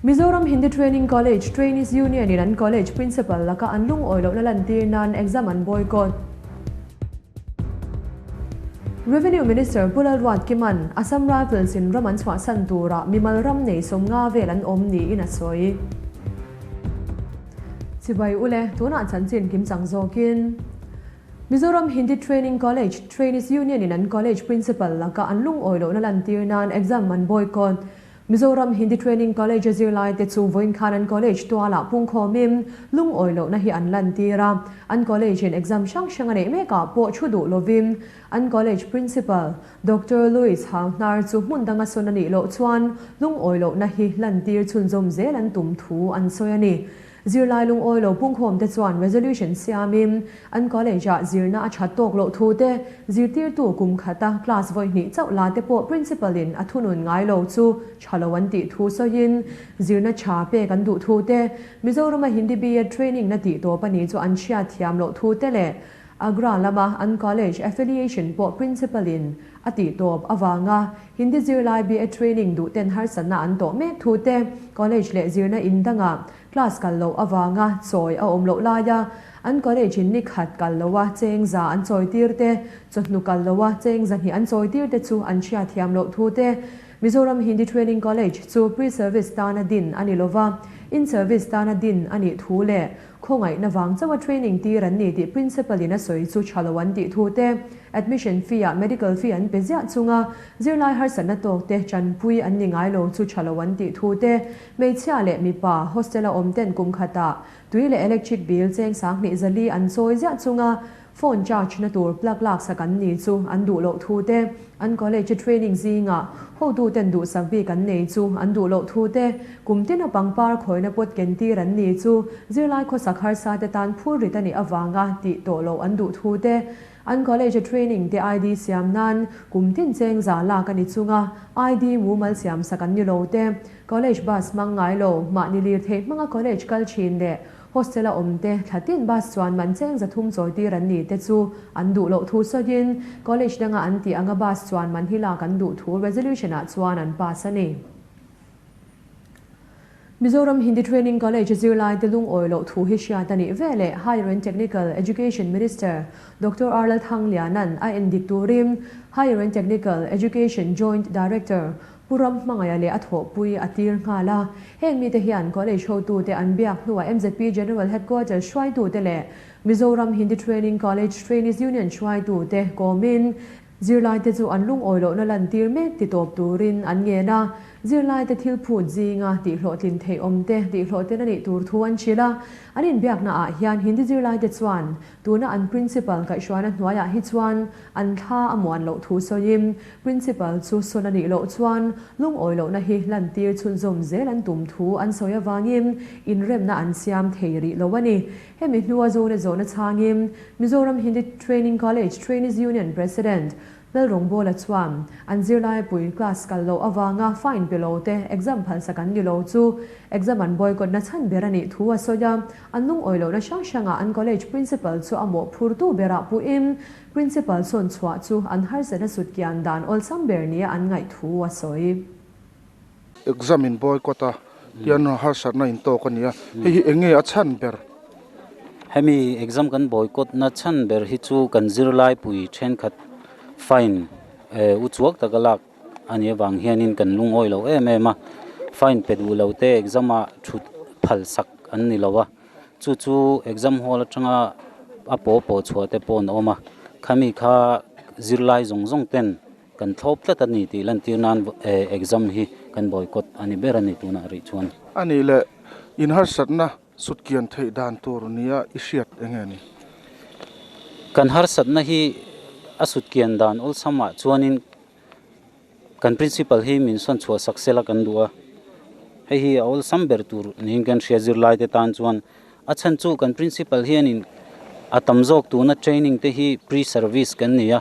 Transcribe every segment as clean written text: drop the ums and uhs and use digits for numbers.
Mizoram Hindi Training College Trainees Union in an College Principal laka an lungawi lohna lantir nan exam an boycott. Revenue Minister Pu Lalruatkima'n Assam Rifles in ram an chhuahsan turah mimal ram nei 50 vel an awm niin a sawi. Chibai ule, tunah chanchin kimchang zawkin. Mizoram Hindi Training College Trainees Union in an College Principal laka an lungawi lohna lantir nan exam an boycott. Mizoram Hindi Training College a zirlaite chu vawiin khan an college tualah pungkhawmin lungawi lohna hi an lantir a. An college in exam hrang hrang a neih mekah pawh thu duh lovin an college Principal Doctor Louis Hauhnar chu hmun danga sawn a nih loh chuan lungawi lohna hi lantir chhunzawm zel an tum thu an sawi a ni. Zirlai lungawi lo pungkhawmte chuan resolution siamin an college-ah zirna a that tawk loh thu te, zirtirtu kum khata class vawi hnih chauh la te pawh principal-in a thunun ngai lo chu tha lo an tih thu sawiin zirna tha pek an duh thu te, Mizorama Hindi B.Ed training na tih tawp a nih chu an hriat thiam loh thu te leh Agra lama an college affiliation pawh principal-in a tih tawp avanga Hindi zirlai B.Ed training duh ten harsatna an tawh mek thu te, college leh zirna in dangah class kal loh avanga chawi a awm loh laia an college in ni khat kal loha cheng za an chawi tir te, chawhnu kal loha cheng zahnih an chawi tir te chu an hriat thiam loh thu te, Mizoram Hindi Training College chu pre-service tana din a ni lova, in-service tana din a nih thu leh Khawngaihna vang chauha training tir an ni tih Principal in a sawi chu tha lo an tih thu te, admission fee ah medical fee an pe ziah chunga zirlai harsatna tawk te tanpui an ni ngai lo chu tha lo an tih thu te, hmeichhia leh mipa hostel a awm ten kum khatah tui leh electric bill cheng 2000 zali an chawi ziah chunga Phone charge na tur plug lak sak an ni chu an duh loh thu te, an college a training zingah hotu ten duhsak bik an nei chu an duh loh thu te, kum tina pangpar khawina pawt ken tir an ni chu zirlai khawsak harsa te tan phur rit a nih avanga tih tawh loh an duh thu te, an college a training te ID siam nan kum tin cheng za lak a ni chunga ID mumal siam sak an ni lo te, college bus hmang ngai lo mahni lirthei hmanga college kal thin leh Hostel a awm te, thla tin bus chuan man cheng 300 chawi tir an ni te chu an duh loh thu sawiin college danga an tih anga bus chuan man hi lak an duh thu resolution ah chuan an pass a ni. Mizoram Hindi Training College zirlai te lungawi loh thu hi hriat a nih veleh Higher and Technical Education Minister Doctor R Lalthangliana'n a endik turin Higher and Technical Education Joint Director Pu Ram hmangaih leh a thawhpui a tir nghal a. Heng mite hian college hotute an biak hnuah MZP General Headquarters hruaitute leh Mizoram Hindi Training College Trainees Union hruaitute kawmin zirlaite chu an lungawi lohna lantir mek ti tawp turin an ngen a. Zirlaite thil phut zinga tihhlawhtlin theih awmte tihhlawhtlin a nih tur thu an hrilh a. An inbiaknaah hian Hindi zirlaite chuan Tuna an Principal kaihhruaina hnuaiah hi chuan an thla a muan loh thu sawiin Principal chu sawn a nih loh chuan lungawi lohna hi lantir chhunzawm zel an tum thu an sawi avangin inremna an siam thei rih lo a ni. Hemi hnua zawna zawhna chhangin Mizoram Hindi Training College Trainees Union President Lalrawngbawla chuan an zirlai pui class kal loh avanga fine pe lo te exam phalsak an ni lo chu exam an boycott na chhan ber a nih thu a sawi a. An lungawi lohna hrang hrangah an college principal chu a mawhphurtu berah puhin principal sawn chhuah chu an harsatna sut kian dan awlsam ber nia an ngaih thu a sawi. Exam in boycott a tian harsatna in tawk a ni a, hei hi eng nge a chhan ber? Hemi exam kan boycott na chhan ber hi chu kan zirlai pui thenkhat fine u chuak taka lak a nih avang hianin kan lungawi lo em em a, fine pe duh lo te exam ah thut phal sak an ni lo a, chu chu exam hall atanga a paw paw chhuah te pawh an awm a, khami kha zirlai zawng zawng ten Kan thlawp tlat a ni tih lantir nan exam hi kan boycott a ni ber a ni tunah rih chuan. A nih leh inharsatna sutkian theih dan tur nia i hriat eng nge ni? Kan harsatna hi a sutkian dan awlsamah chuanin kan principal hi min sawn chhuah sak sela kan duh a, hei hi a awlsam ber tur niin kan hria zirlaite tan chuan a chhan chu kan principal hianin a tam zawk tuna training te hi pre service kan ni a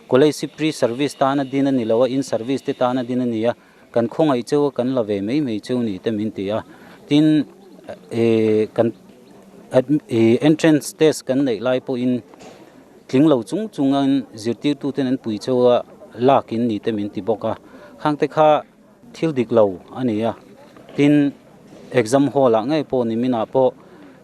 college hi pre service tana din a ni lo a in service te tana din a ni a kan khawngaih cheu a kan la ve mai mai cheu ni te min ti a tin eh kan entrance test kan neih lai pawhin tling lo chung chungin zirtirtu ten an pui cheu a lak in ni te min ti bawk a khang te kha. Thil dik lo a ni a, tin Exam hall ah ngei pawh nimin ah pawh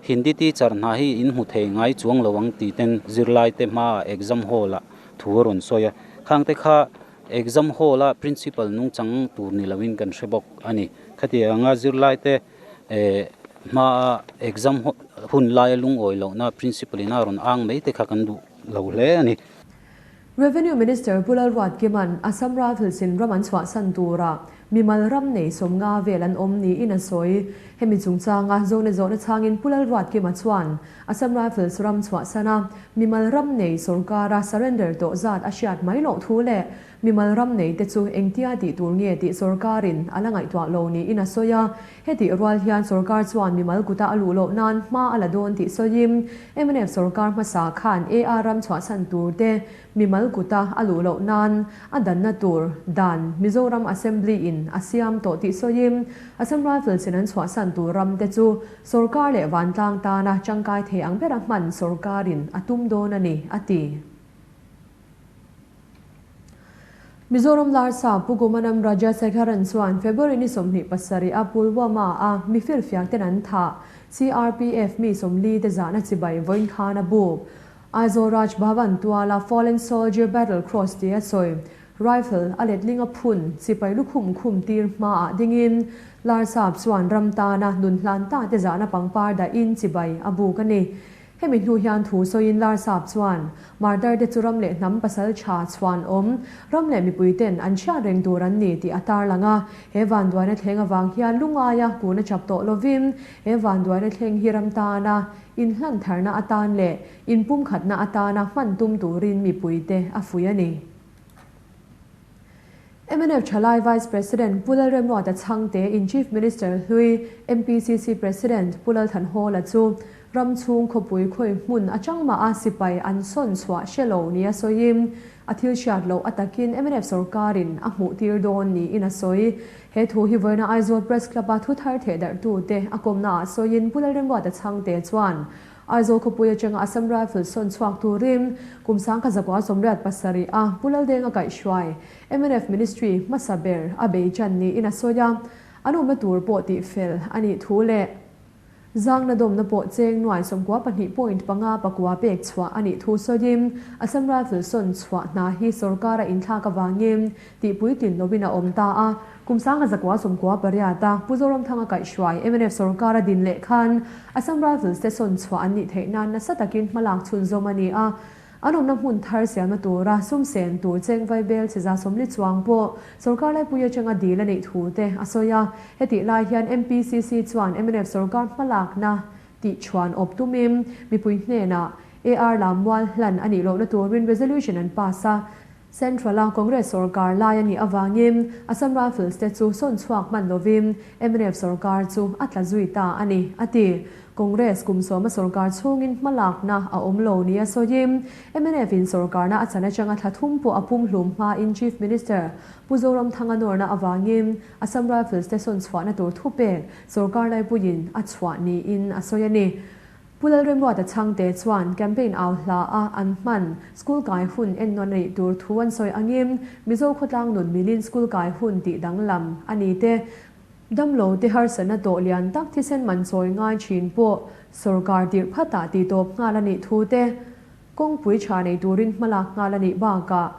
Hindi teacher hna hi in hmu thei ngai chuang lo ang tih ten zirlai te hma ah exam hall ah thu a rawn sawi a. Khang te kha exam hall a principal nungchang tur ni lo in kan hre bawk a ni. Khatiang anga zirlai te eh hma a exam hun lai a lungawi lohna principal in a rawn ang mai te kha kan duh lo hle a ni. Revenue Minister Pu Lalruatkima'n Assam Rifles in ram an chhuahsan turah mimal ram nei 50 vel an awm niin a sawi. Hemi chungchanga zawhna zawhna chhangin Pu Lalruatkima chuan Assam Rifles ram chhuahsana mimal ram nei sorkara surrender tawh zat a hriat mai loh thu leh mimal ram nei te chu engtia tih tur nge tih sorkarin a la ngaihtuah lo niin a sawi a. Hetih rual hian sorkar chuan mimal kuta a luh loh nan hma a la dawn tih sawiin mnf sorkar hmasa khan AR ram chhuahsan tur te mimal kuta a luh loh nan a danna tur dan Mizoram Assembly in a siam tawh tih sawiin Assam Rifles in an chhuahsan tur ram te chu sorkar leh vantlang tana tangkai thei ang bera hman sorkarin a tum dawn a ni, a ti. Mizoram Larsa Pu Gumanam Rajasekharan chuan February ni 27 a Pulwama a mifir fiak ten an tha CRPF mi 40 te zahna chibai vawiin khan a buk. Aizawl Raj Bhavan tuala Fallen Soldier Battle Cross tia sawi rifle a letling a phun chipai lukhum khum tir hmaah dingin Larsap chuan ram tana nun hlan ta te zahna pangpar dah in chibai a buk a ni. Hemi hnu hian thu sawiin Larsap chuan martar te chu ram leh hnam pasal tha chhuan awm ram leh mipui ten an chhiat reng tur an ni tih a tar lang a. He van duaina thleng awang hian lungaia kuna chap tawh lovin he van duaina thleng hi ram tana in hlan tharna atan leh in pum khatna atana hman tum turin mipui te a fui a ni. MNF Thalai Vice President Pu Lalremruata Chhangte in Chief Minister hlui MPCC President Pu Lalthanhawla chu ram chhung khawpui khawi hmun atang mah a sipai an sawn chhuah hrelo nia sawiin a thil hriat loh atakin MNF sarkarin a hmuh tir dawn niin a sawi. He thu hi vawiina Aizawl Press Club a thu thar theh darh tu te a kawmna ah sawiin Pu Lalremruata Chhangte chuan Aizawl khawpui atanga Assam Rifles sawn chhuak turin kum 1987 a Pu Laldenga kaihhruai MNF Ministry hmasa ber a bei chan niin a sawi a. An awmna tur pawh tih fel a nih thu leh zangna dawmna pawh cheng nuai 92.5 pakua pek chhuah a nih thu sawiin Assam Rifles sawn chhuah hna hi sarkara inthlak awangin tih puitlin lovin a awm ta a. Kum 1998 a Pu Zoramthanga kaihhruai MNF sarkara din leh khan Assam Rifles te sawn chhuah an nih theih nan nasa takin hmalak chhun zawm a ni a. An awmna hmun thar siamna tura sum sen tur cheng vai bel chiza 40 chuang pawh sarkar laipui atanga dil a neih thu te a sawi a. Hetih lai hian MPCC chuan MNF sarkar hmalakna tih chuan awp tumim mipui hnenah AR lam mual hlan a nih lohna turin resolution an pass a. Central a Congress sarkar lai a nih awangin Assam Rifles te chu sawn chhuak hman lovin MNF sarkar chu a tla zui ta a ni a ti. Congress kum sawma sarkar chhungin hmalakna a awm lo ni a sawiin MNF in sarkarna a chan atanga thla thum pawh a pum hlum hma in Chief Minister Pu Zoramthanga nawrna awangin Assam Rifles te sawn chhuahna tur thu pek sarkar laipuiin a chhuah niin a sawi a ni. Pu Lalremruata Chhangte chuan campaign au hla a an hman school kai hun en nawn nei tur thu an sawi angin Mizo khawtlang nun milin school kai hun tih danglam a ni te damlo te harsana tawh lian tak thisen man chawi ngai thin pawh sarkar tirh phatah tih tawp nghal a nih thu te kawngpui tha nei turin hmalak nghal a nih bakah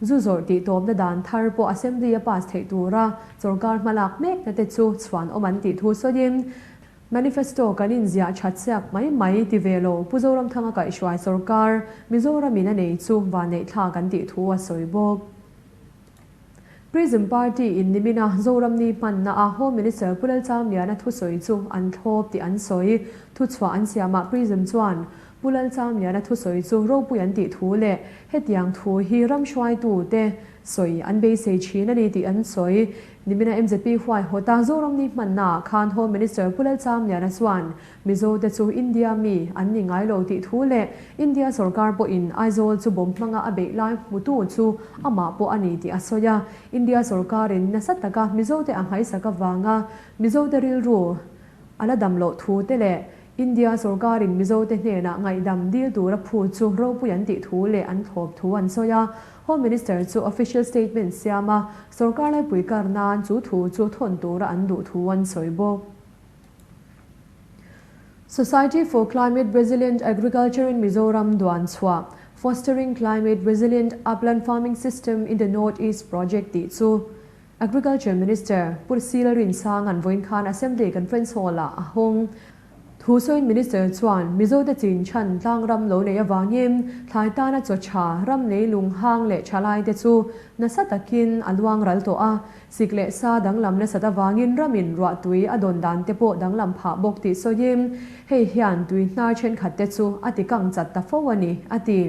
zu zawrh tih tawpna dan thar pawh assembly a pass theih tura sarkar hmalak mek na te chu chhuan awm an tih thu sawiin Manifesto kan in ziah that siak mai mai ti ve lo Pu Zoramthanga kaihhruai sarkar Mizoram in a nei chu van nei thla kan tih thu a sawi bawk. Prism Party in nimina Zoram ni hmanna a Home Minister Pu Lalchamliana thu sawi chu an thlawp tih an sawi. Thu chhuah an siamah Prism chuan Pu Lalchamliana thu sawi chu ropui an tih thu leh hetiang thu hi ram hruai tu te sawi an beisei thin a ni tih an sawi. Nimina MZP huai hawta Zoram ni hmanna khan Home Minister Pu Lalchamliana chuan Mizo te chu India mi an ni ngai lo tih thu leh India sarkar pawh in Aizawl chu bawm hmanga a beih lai hmutu chu amah pawh a ni tih a sawi a. India sarkarin nasa taka Mizo te a hmaisaka wanga Mizo te rilru ala dam loh thu te leh India sarkarin Mizo te hnenah ngaihdam dil tura phu chu ropui an tih thu leh an thlawp thu an sawi a. Home Minister chu official statement siama sarkar laipui kar nan chu thu chu thawn tura an duh thu an sawi bawk. Society for Climate Resilient Agriculture in Mizoram duan chhuah Fostering Climate Resilient Upland Farming System in the North East Project tih chu Agriculture Minister Pu Sila Rinsanga'n vawiin khan Assembly Conference Hall-ah a hawng. Thu sawiin Minister chuan Mizote chin chhan tlang ram lo nei avangin thlai tana chaw tha, ram nei lung hang leh tha laite chu nasa takin a luang ral tawh a, sik leh sa danglam nasat avangin ramin ruah tui a dawn dan te pawh danglam phah bawk tih sawiin hei hian tui hnar thenkhat te chu a ti kang chat ta fo a ni, a ti.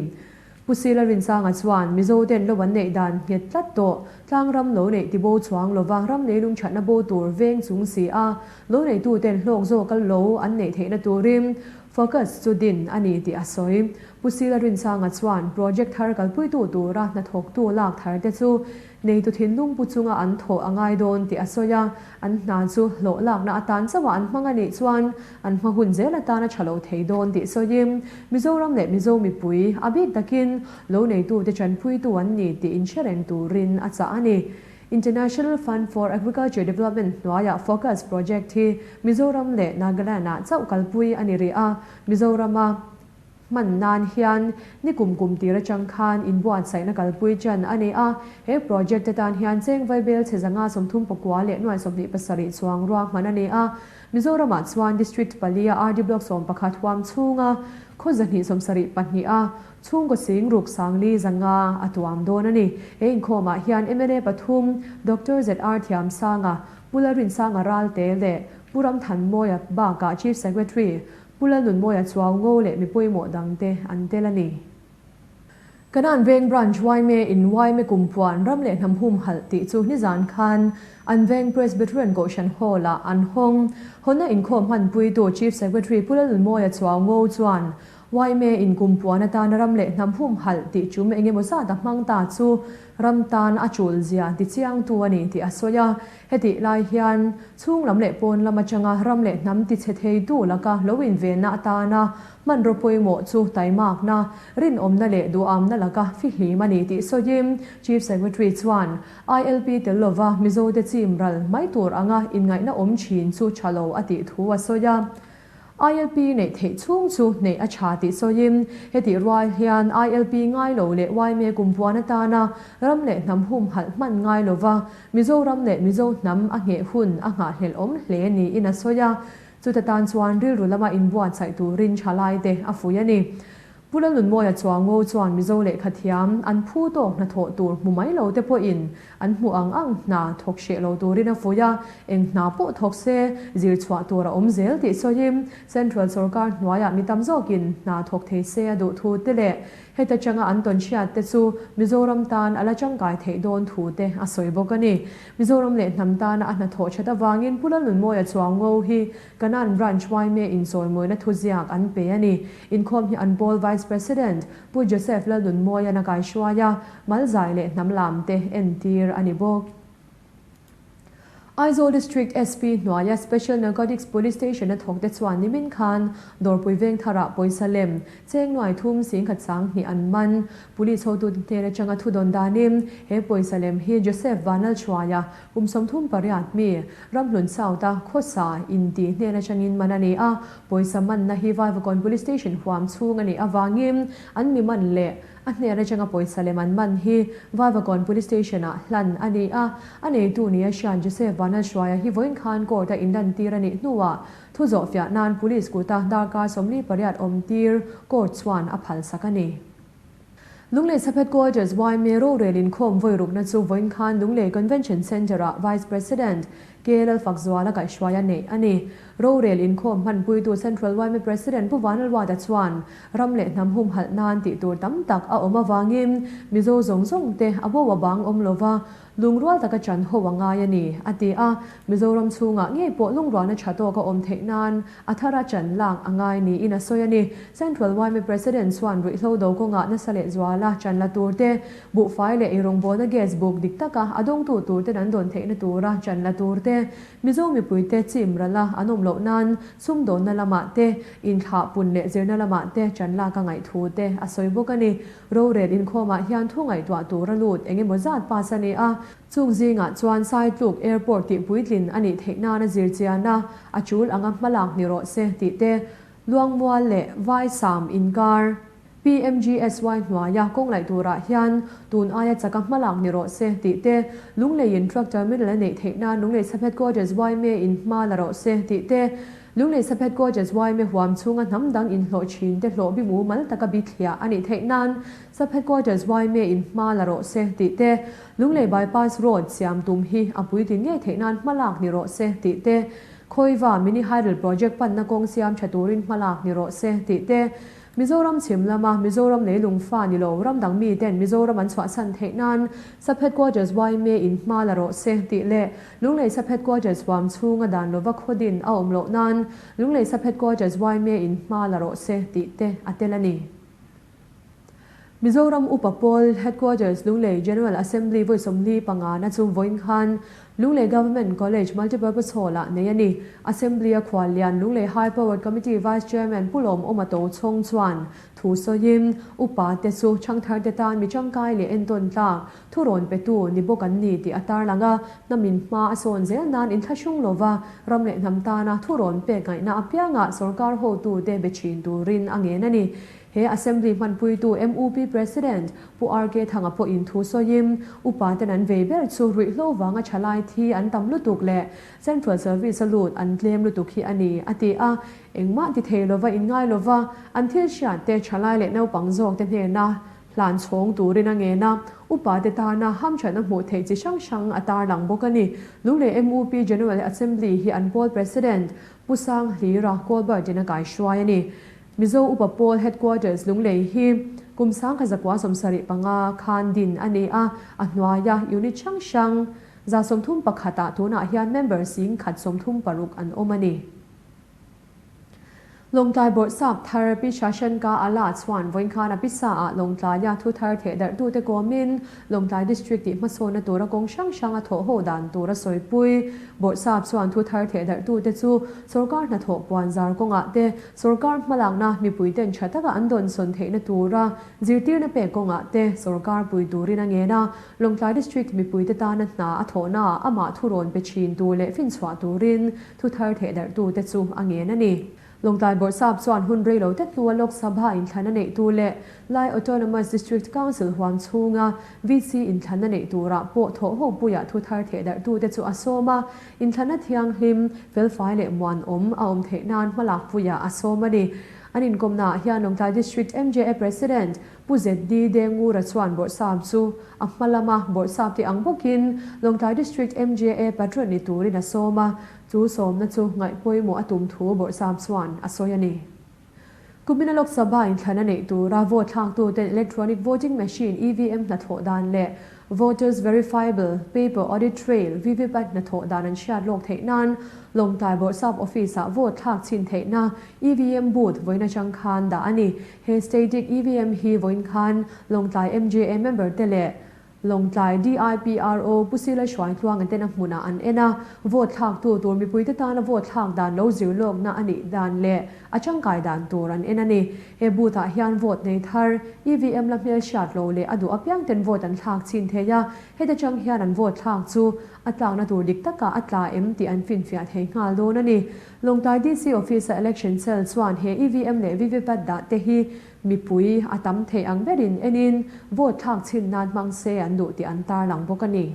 Pu Sila Rinsanga chuan Mizo ten lo an neih dan nghet tlat tawh, tlang ram lo neih tibo chuang lova ram nei lungchhatna bo tur veng chung si a, lo neitu ten hlawk zawk a lo an neih theihna turin focus chu din a ni tih a sawi. Pu Sila Rinsanga chuan project thar kalpuitu tura hnathawktu lak thar te chu Neitu thinlung pu chunga an thawh a ngai dawn tih a sawi a, an hna chu hlawh lakna atan chauha an hmang a nih chuan an hma hun zel atan a tha lo thei dawn tih sawiin Mizoram leh Mizo mipui a bik takin lo neitute tanpuitu an ni tih inhre reng turin a chah a ni. International Fund for Agriculture Development hnuaiah Focus Project hi Mizoram leh Nagaland-ah chauh kalpui a ni rih a, Mizorama Hman nan hian ni kum kum tir atang khan inbuatsaihna kalpui chan a ni a, he project atan hian cheng vaibel chhe 539 leh nuai 27 chuang ruah hman a ni a. Mizoramah chuan District palia RD Block 11 huam chhunga khaw 274 a chhungkaw sing ruk sangli 500 a tuam dawn a ni. He inkhawmah hian mla pathum Doctor ZR Thiamsanga, Pu Lalrinsanga Ralte leh Pu Ramthanmawia bakah Chief Secretary Pu Lalnunmawia Chuau ngo leh mi pawimawh dangte an tel a ni. Kanan Veng Branch yma in yma kumpuan ram leh hnam humhalh tih chu nizan khan an Veng Presbyterian Kohhran Hall-ah an hawng. Hawnna inkhawm hmanpuitu Chief Secretary Pu Lalnunmawia Chuau ngo chuan yma in kumpuan atana ram leh hnam humhalh tih tum engemaw zat a hmang ta chu ram tan a tul zia ti chiangtu a ni tih a sawi a. Hetih lai hian chhung lam leh pawn lam atanga ram leh hnam tichhe theitu laka lo invenna atana hmanraw pawimawh chu taimakna, rinawmna leh duhamna laka fihlim a ni tih sawiin Chief Secretary chuan ILP tel lova Mizote chim ral mai tur anga inngaihna awm thin chu tha lo a tih thu a sawi a. ILP neih theih chhung chu neih a tha tih sawiin, hetih rual hian ILP ngai lo leh yma kumpuan atana ram leh hnam humhalh hman ngai lova Mizoram leh Mizo hnam a ngheh hun a nghahhlelh awm hle niin a sawi a, chuta tan chuan rilru lama inbuatsaih turin thalaite a fuih a ni. Pu Lalnunmawia Chuango chuan Mizo lehkha thiam an phu tawk hnathawh tur hmu mai lo te pawhin an hmuh ang ang hna thawk hreh lo turin a fuih a, eng hna pawh thawk se zir chhuah tur a awm zel tih sawiin Central sorkar hnuaiah mi tam zawkin hna thawk thei se a duh thu te leh heta changa an tawn hriat te chu Mizoram tan a la tangkai theih dawn thu te a sawi bawk a ni. Mizoram leh hnam tana a hnathawh that avangin Pu Lalnunmawia Chuango hi Kanan Branch yma inchawimawina thuziak an pe a ni. Inkhawm hi an pawl Vice President Pu Joseph Lalnunmawia'n a kaihruai a, Malzai leh hnam lam te entir a ni bawk. Aizawl District SP hnuaia Special Narcotics Police Station a thawkte chuan nimin khan Dawrpui Vengtharah pawisa lem cheng nuai thum singkhat sanghnih an man. Police hotute hnen atanga thudawn danin he pawisa lem hi Joseph Vanlalchhuaia Kum 38 mi, Ramhlun South-a khawsa inti hnen atangin man a ni a, pawisa manna hi Vaivakawn Police Station huam chhung a nih avangin an mi man leh a hnen atanga pawisa lem an man hi Vaivakawn Police Station-ah hlan a ni a, a neitu nia hriat Joseph Vanlalhruaia hi vawiin khan court-a inlantir a nih hnuah thu zawhfiah nan Police kuta darkar 48 awmtir court chuan a phalsak a ni. Lunglei Saphet Quarters yma rorel inkhawm vawi rukna chu vawiin khan Lunglei Convention Centre-ah Vice President K Lalfakzuala kaihhruai a neih a ni. Rorel inkhawm hmanpuitu Central yma President Pu Vanlalruata chuan ram leh hnam humhalh nan tih tur tam tak a awm avangin Mizo zawng zawng te a bo a bang awm lova Lungrual taka chan ho a ngai a ni, a ti a. Mizoram chhungah ngei pawh lungrualna tha tawk a awm theih nan a thara chan lak a ngai niin a sawi a ni. Central yma President chuan ruihhlo do kawngah nasa leh zuala chan la tur te, buhfai leh eirawngbawlna gas buk dik taka a dawngtu tur ten an dawn theihna tura chan la tur te, Mizo mipuite chim rala an awm loh nan sumdawnna lamah te, inthlah pun leh zirna lamah te chan lak a ngaih thu te a sawi bawk a ni. Rorel inkhawmah hian thu ngaihtuah tur a lut eng emaw zat pass a ni a, chung zingah chuan Saitluk Airport tih puitlin a nih theih nana zir chian a, a chul anga hmalak ni rawh se tih te. Luangmual leh Vaisam inkar PMGSY hnuaia kawng laih turah hian tun aia chaka hmalak ni rawh se tih te, Lungleiin Truck Terminal a neih theih nan Lunglei Sub Headquarters yma in hma la rawh se tih te, Lunglei Sub Headquarters yma huam chhunga hnam dang inhlawh thin te hlawh bi mumal taka bi thliah a nih theih nan Sub Headquarters yma in hma la rawh se tih te, Lunglei Bypass Road siam tum hi a puitlin ngei theih nan hmalak ni rawh se tih te, Khawiva Mini Hydel Project panna kawng siam tha turin hmalak ni rawh se tih te, Mizoram chhim lama Mizoram leilung fa ni lo ram dang miten Mizoram an chhuahsan theih nan Sub Headquarters yma in hma la rawh se tih leh Lunglei Sub Headquarters huam chhunga dan lova khawdin a awm loh nan Lunglei Sub Headquarters yma in hma la rawh se tih te a tel a ni. Mizoram Upa Pawl Headquarters Lunglei General Assembly vawi 45 na chu vawiin khan Lunglei Government College Multipurpose Hall-ah nei a ni. Assembly-a khual lian Lunglei High Powered Committee Vice Chairman Pu Lawmawma Tochhawng chuan thu sawiin, Upa te chu changthar te tan mi tangkai leh entawn tlak thurawn petu ni bawk an ni tih a tarlang a, hnamin hma a sawn zel nan inthlahrung lova ram leh hnam tana thurawn pek ngaihna apiangah sorkar hotute be thin turin a ngen a ni. He Assembly hmanpuitu MUP President Pu RK Thanga pawhin thu sawiin, upa ten an vei ber chu ruihhlo vanga thalai thi an tam lutuk leh Central Service a lut an tlem lutuk hi a ni, a ti a. Engmah ti thei lova inngai lova an thil hriat te thalai leh naupang zawk te hnena hlan chhawng turin a ngen a, upa te tana hamthatna hmuh theih chi hrang hrang a tarlang bawk a ni. Lunglei MUP General Assembly hi an pawl President Pu Sanghlira Colbert-in a kaihruai a ni. Mizo Upa Pawl Headquarters Lunglei hi kum 1975 khan din a ni a, a hnuaia unit hrang hrang 131 ah tunah hian member 136 an awm a ni. Lawngtlai Bawrhsap thar Pi Shashanka Ala chuan vawiin a pisa ah Lawngtlaia thu thar theh darhtute kawmin Lawngtlai District tih hmasawnna tura kawng hrang hrang a thawh ho dan tur a sawipui. Bawrhsap chuan thu thar theh darhtute chu sorkar hnathawh puan zar kawngah te, sorkar hmalakna mipuiten tha taka an dawnsawn theihna tura zirtirna pek kawngah te sorkar pui turin a ngen a. Lawngtlai District mipuite tana hna a thawhnaah amah thurawn pe thin tur leh finchhuah turin thu thar theh darhtute chu a ngen a ni. Lawngtlai Bawrhsap chuan hun rei lo te hnua Lok Sabha inthlan a neih tu leh Lai Autonomous District Council huam chhunga VC inthlan a neih turah pawh thawh ho puiah thu thar theh darhtute chu a sawm a, inthlanna thianghlim, felfai leh muanawm a awm theih nan hmalak puiah a sawm a ni. An inkawmnaah hian Lawngtlai District MJA President Pu ZD Dengura chuan Bawrhsap chu a hma lama Bawrhsap tih ang bawkin Lawngtlai District MJA patron ni turin a sawm a, Chu sawmna chu ngaih pawimawh a tum thu Bawrhsap chuan a sawi a ni. Kumina Lok Sabha inthlan a neih tura vote thlaktuten Electronic Voting Machine, EVM, hnathawh dan leh Voters Verifiable Paper Audit Trail, VVPAT, hnathawh dan an hriat lawk theih nan Lawngtlai Bawrhsap Office-ah vote thlak chhin theihna EVM booth vawiin atang khan dah a ni. He Static EVM hi vawiin khan Lawngtlai MJA member te leh Lawngtlai DIPRO Pu Sila Hruaitluanga ten a hmunah an en a, vote thlaktu tur mipuite tana vote thlak dan lo zir lawkna a nih dan leh a tangkai dan tur an en a ni. He booth ah hian vote nei thar, EVM la hmel hriat lo leh a duh apiang ten vote an thlak chhin thei a, heta tang hian an vote thlak chu a tlakna tur dik takah a tla em tih an finfiah thei nghal dawn a ni. Lawngtlai DC Office-a Election Cell chuan he EVM leh VVPAT dah te hi Mipui a tam thei ang berin enin vote thlak chhin nan hmang se an duh tih an tarlang bawk a ni.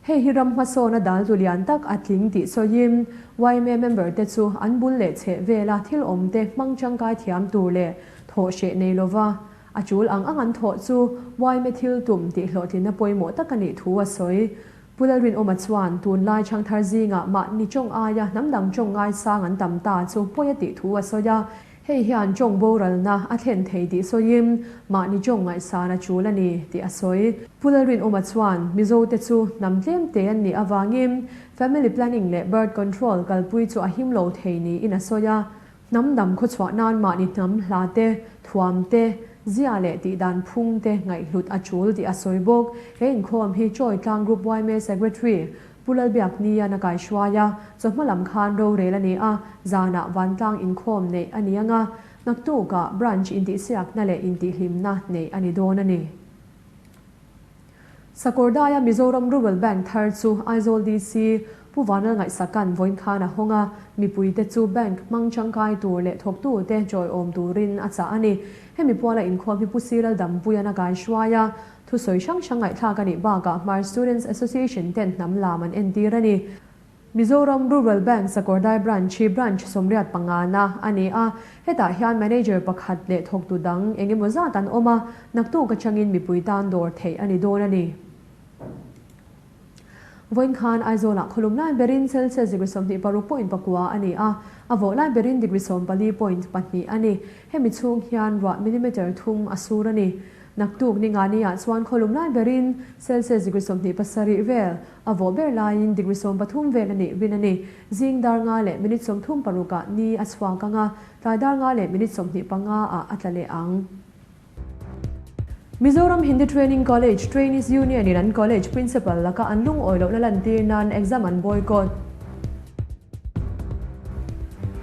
Hei hi ram hmasawna dal tu lian tak a tling tih sawiin yma member te chu an bul leh chheh vela thil awm te hmang tangkai thiam tur leh thawh hreh nei lova a tul ang ang an thawh chu yma thil tum tih hlawhtlinna pawimawh tak a nih thu a sawi. Pu Lalrinawma chuan tunlai changthar zingah mahni tawng aia hnam dang tawng ngaisang an tam ta chu pawi a tih thu a sawi a. Hei hian tawng boralna a thlen thei tih sawiin mahni tawng ngaihsan a tul a ni tih a sawi. Pu Lalrinawma chuan Mizote chu hnam tlem te an nih avangin family planning leh birth control kalpui chu a him lo thei niin a sawi a. Hnam dam khawchhuah nan mahni hnam hla te, thuam te, zia leh tihdan phung te ngaihhlut a tul tih a sawi bawk. He inkhawm hi Chawitlang Group yma Secretary Pu Lalbiak Nian a kaihruai a, chawhma lam khan rorel a ni a, zanah vantlang inkhawm neih a ni ang a, naktukah branch intihsiakna leh intihhlimna neih a ni dawn a ni. Sakawrdaia Mizoram Rural Bank thar chu Aizawl DC. Pu Vanlalngaihsaka'n vawiin khan a hawng a, mipuite chu bank hmang tangkai tur leh thawktute tawiawm turin a chah a ni. Hemi puala inkhawm hi Pu Siral Dampuia'n a kaihruai a, thusawi hrang hrang ngaihthlak a nih bakah Hmar Students Association ten hnam lam an entir a ni. Mizoram Rural Bank Sakawrdai Branch hi Branch 85 na a ni a, hetah hian Manager pakhat leh thawktu dang eng emaw zat an awm a, naktuk atangin mipui tan dawr theih a ni dawn a ni. Vawiin khan Aizawlah khawlum lai berin Celsius degree 26.9 a ni a, a vawh lai berin degree 14.2 a ni. Hemi chhung hian ruah millimeter 3 a sur a ni. Naktuk ni nga ni ah chuan khawlum lai berin Celsius degree 27 vel, a vawh ber laiin degree 13 vel a nih rin a ni. Zing dar nga leh minute 36 ah ni a chhuak ang a, tlai dar nga leh minute 25 ah a tla leh ang. Mizoram Hindi Training College Trainees Union in an college principal laka an lungawi lohna lantir nan exam an boycott.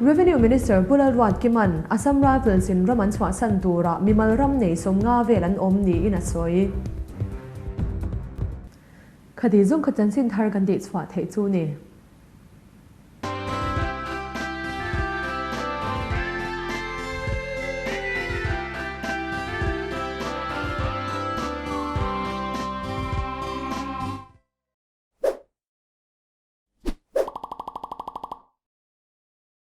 Revenue Minister Pu Lalruatkima'n Assam Rifles in ram an chhuahsan turah mimal ram nei 50 vel an awm niin a sawi. Khati zung kha chanchin thar kan tihchhuah theih chu ni.